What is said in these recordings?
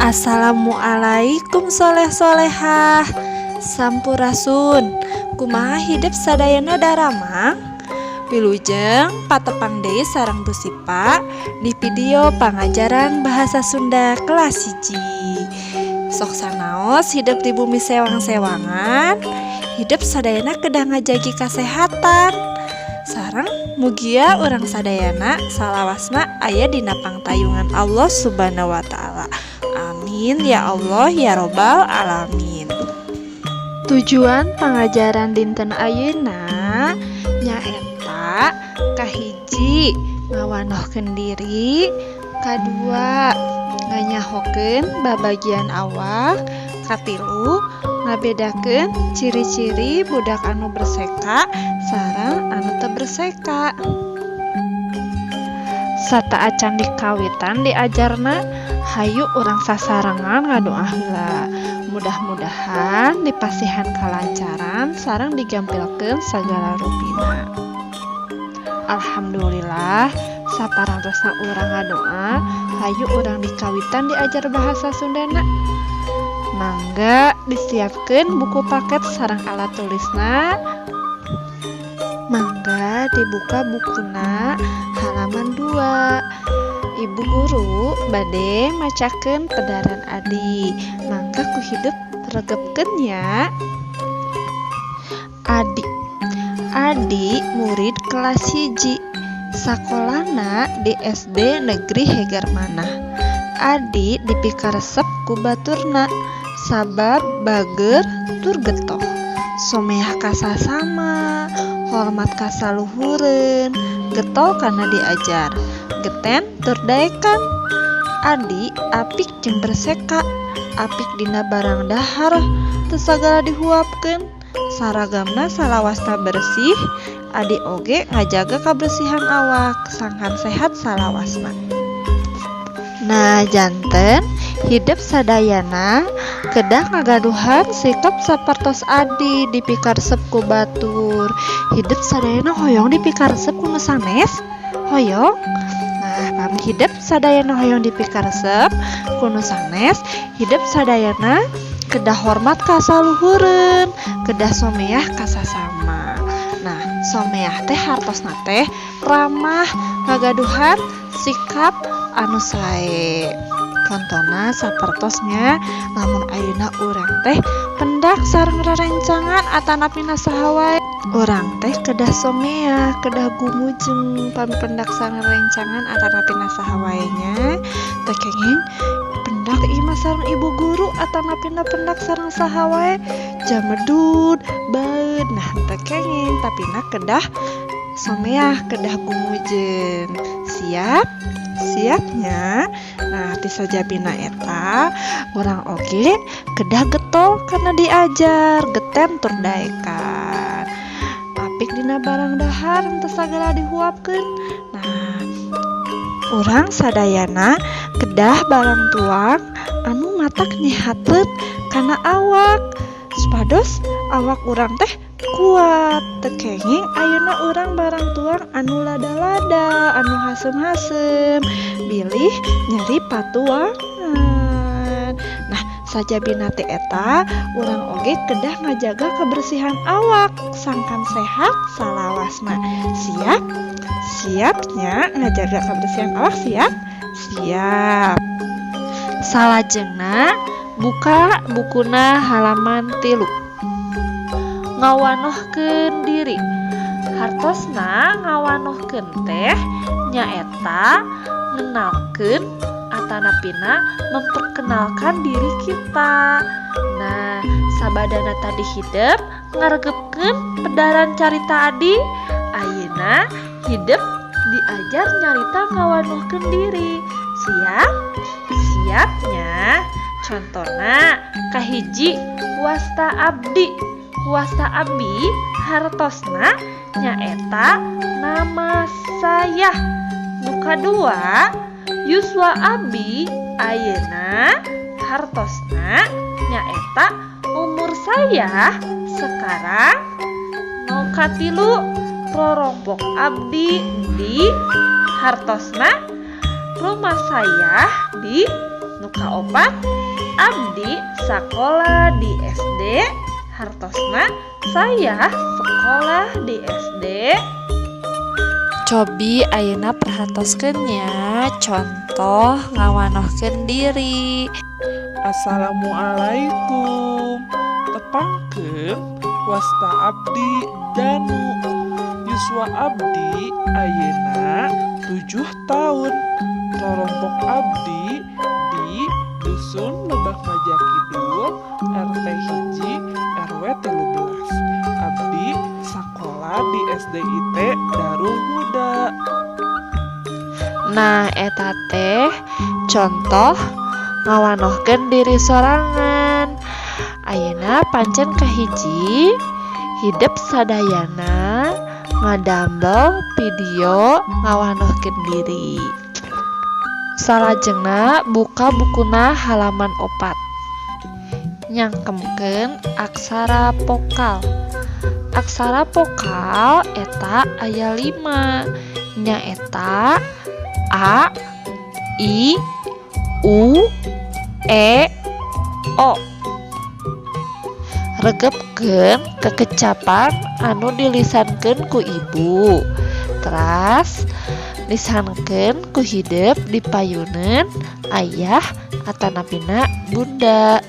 Assalamualaikum soleh solehah. Sampurasun. Kumaha hidep sadayana, daramang? Wilujeng patepang deui sareng Bu Sipa di video pangajaran bahasa Sunda kelas 1. Sok sanaos hidep di bumi sewang-sewangan, hidep sadayana kedah ngajagi kasehatan. Sareng mugia urang sadayana salawasna aya dina pangtayungan Allah Subhanahu wa Ta'ala. Amin ya Allah ya Robbal alamin. Tujuan pangajaran dinten ayeuna nyaeta kahiji, ngawanohkeun diri, kadua, nganyahokeun babagian awak, katilu, ngabedakeun ciri-ciri budak anu berseka sareng anu teu berseka. Sateuacan dikawitan diajarna, hayu urang sasarengan ngadoa heula. Mudah-mudahan dipasihan kalancaran sareng digampilkeun sagala rupina. Alhamdulillah, saparantosna urang ngadoa, hayu urang dikawitan diajar bahasa Sundana. Mangga disiapkeun buku paket sareng alat tulisna. Mangga dibuka bukuna halaman 2. Ibu guru bade macakeun pedaran Adi. Mangga ku hidep regepkeun nya. Adi. Adi murid kelas 1. Sakolana di SD Negeri Hegarmanah. Adi dipikaresep ku baturna sabab bager tur getoh. Someah ka sasama, hormat ka saluhureun, getol kana diajar, geten tur daekan. Adi apik jeung berseka, apik dina barang dahar, teu sagala dihuapkeun. Saragamna salawasna bersih. Adi oge ngajaga kabersihan awak sangkan sehat salawasna. Nah, janten hidep sadayana kedah ngagaduhan sikap sapertos Adi dipikaresep ku batur. Hidep sadayana hoyong dipikaresep ku nu sanes? Hoyong? Nah, pami hidep sadayana hoyong dipikaresep ku nu sanes, hidep sadayana kedah hormat ka saluhureun, kedah someah ka sasama. Nah, someah teh hartosna teh ramah, ngagaduhan sikap anu sae. Contona sapertosnya lamun ayeuna urang teh pendak sareng rerencangan atanapina saha wae, urang teh kedah someah, kedah gumujeng pami pendak sareng rerencangan atanapina saha wae nya. Teu kenging pendak ieu mah sareng ibu guru atanapina pendak sareng saha wae jamedud baeud. Nah, teu kenging, tapina kedah someah, kedah gumujeng. Siap? Siapnya. Nah, ti sajabina eta urang oge kedah getol kana diajar, geten tur daekan, apik dina barang dahar, henteu sagala dihuapkeun. Nah, urang sadayana kedah barang tuang anu matak nyehateun kana awak supados awak urang teh kuat. Teu kenging ayeuna urang barang tuang anu lada-lada, anu haseum-haseum, bilih nyeri patuangan. Nah, sajabina ti eta urang oge kedah ngajaga kebersihan awak sangkan sehat salawasna. Siap? Siapnya ngajaga kebersihan awak? Siap? Siap. Salajengna buka bukuna halaman 3. Ngawanohkeun diri. Hartosna ngawanohkeun teh nyaeta ngenalkeun atanapina memperkenalkan diri kita. Nah, sabadana tadi hidep ngaregepkeun pedaran carita Adi, ayeuna hidep diajar nyarita ngawanohkeun diri. Siap? Siapnya. Contona kahiji, wasta abdi. Wasta abdi hartosna nyaeta nama saya. Nu kadua, yuswa abdi ayeuna hartosna nyaeta umur saya sekarang. Nu katilu, rorompok abdi di hartosna rumah saya di. Nu Nu kaopat, abdi sakola di SD, hartosna saya sekolah di SD. Cobi ayeuna perhatoskeun nya contoh ngawanohkeun diri. Assalamualaikum. Tepangkeun, wasta abdi Danu. Yuswa abdi ayeuna 7 tahun. Rorompok abdi di Dusun Lebak Maja Kidul, RT 1 RW 13. Abdi sakola di SDIT Darul Huda. Nah, eta teh contoh ngawanohkeun diri sorangan. Ayeuna pancen kahiji, hidep sadayana ngadamel video ngawanohkeun diri. Salajengna buka bukuna halaman 4. Nyangkemkeun aksara vokal. Aksara vokal eta aya 5, nyaeta A, I, U, E, O. Regepkeun kekecapan anu dilisankeun ku ibu. Teras lisankeun ku hidep dipayuneun ayah atanapina bunda.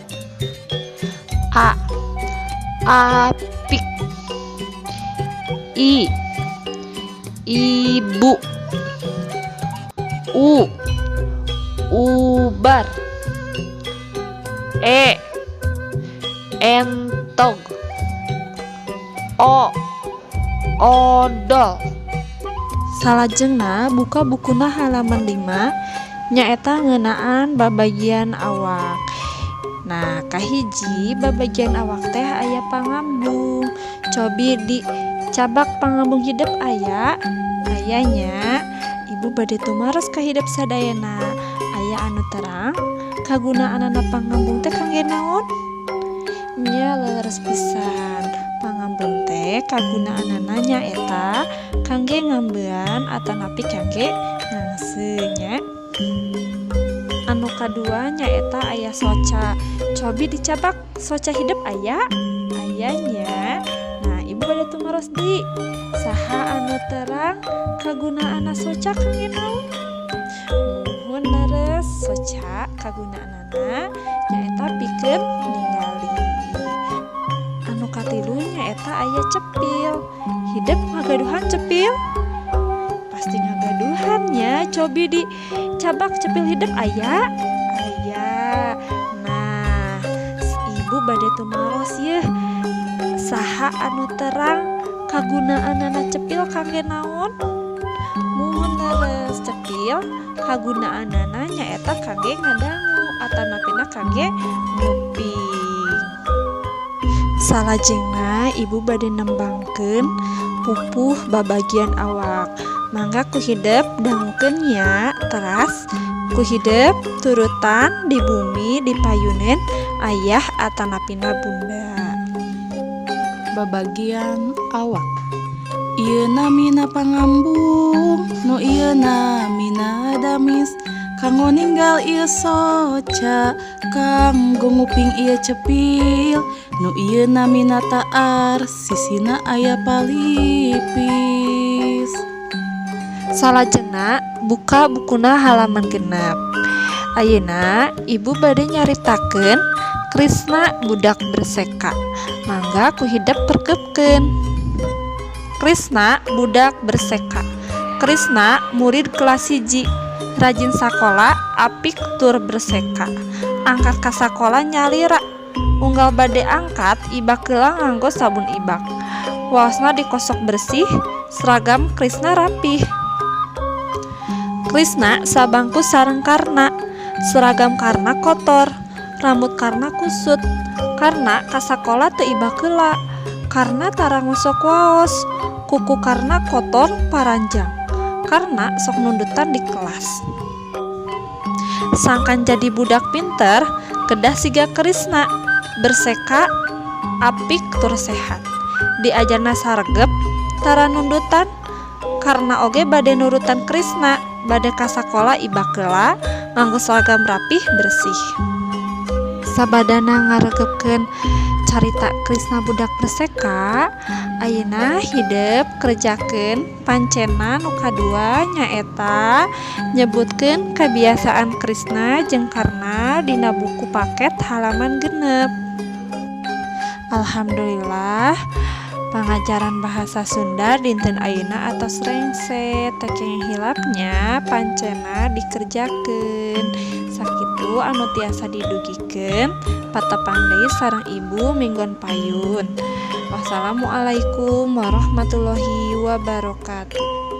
A, apik. I, ibu. U, ubar. E, entog. O, odol. Salajengna buka bukuna halaman 5, nyaeta ngeunaan babagian awak. Nah, kahiji babagian awak teh aya pangambung. Cobi di cabak pangambung hidep aya? Ayanya. Ibu bade tumaros ka hidep sadayana. Aya anu terang kagunaanana pangambung teh kangge naon? Nya, leres pisan. Pangambung teh kagunaanana nyaeta kangge ngambean atanapi kangge ngangse nya. Anu kadua nyaeta aya soca. Cobi dicabak soca hidep aya? Ayanya. Nah, ibu bade tumaros deui. Saha anu terang kagunaanna soca kangge naon? Muhun, leres, soca kagunaanana nyaeta pikeun ningali. Anu katilu nyaeta aya cepil. Hidep ngagaduhan cepil? Pasti ngagaduhan nya. Cobi di cabak cepil hidep aya? Aya. Nah, ibu bade tumaros yeuh. Saha anu terang kagunaanana cepil kangge naon? Muhun, leres, cepil kagunaanana nyaeta kangge ngadangu atanapina kangge nguping. Salajengna ibu bade nembangkeun pupuh babagian awak. Mangga ku hidep dangukeun nya, teras ku hidep turutan di bumi dipayuneun ayah atanapina bunda. Babagian awak. Ieu namina pangambung, nu ieu namina damis. Kanggo ninggal ieu soca, kanggo nguping ieu cepil. Nu ieu namina taar, sisina aya palipis. Salajengna buka bukuna halaman 6. Ayeuna ibu bade nyaritakeun Krisna budak berseka. Mangga ku hidep perkepkeun. Krisna budak berseka. Krisna murid kelas 1, rajin sakola, apik tur berseka. Angkat ka sakola nyalira. Unggal bade angkat ibak heula nganggo sabun ibak. Waosna dikosok bersih, seragam Krisna rapih. Krisna sabangku sareng Karna. Seragam Karna kotor, rambut Karna kusut. Karna ka sakola teu ibak heula. Karna tara ngosok waos. Kuku Karna kotor paranjang. Karna sok nundutan di kelas. Sangkan jadi budak pinter, kedah siga Krisna, berseka, apik tur sehat. Diajarna saregep, tara nundutan. Karna oge bade nurutan Krisna. Bade ka sakola ibak heula nganggo seragam rapih bersih. Sabadana ngaregepkeun carita Krisna budak Perseka, ayeuna hidep kerjakeun pancena nu kadua nyaeta nyebutkeun kabiasaan Krisna jeung Karna dina buku paket halaman 6. Alhamdulillah pangajaran bahasa Sunda dinten ayeuna atos rengse, teu kenging hilap nya pancena dikerjakeun. Sakitu anu tiasa didugikeun, patepang deui sareng ibu minggon payun. Wassalamualaikum warahmatullahi wabarakatuh.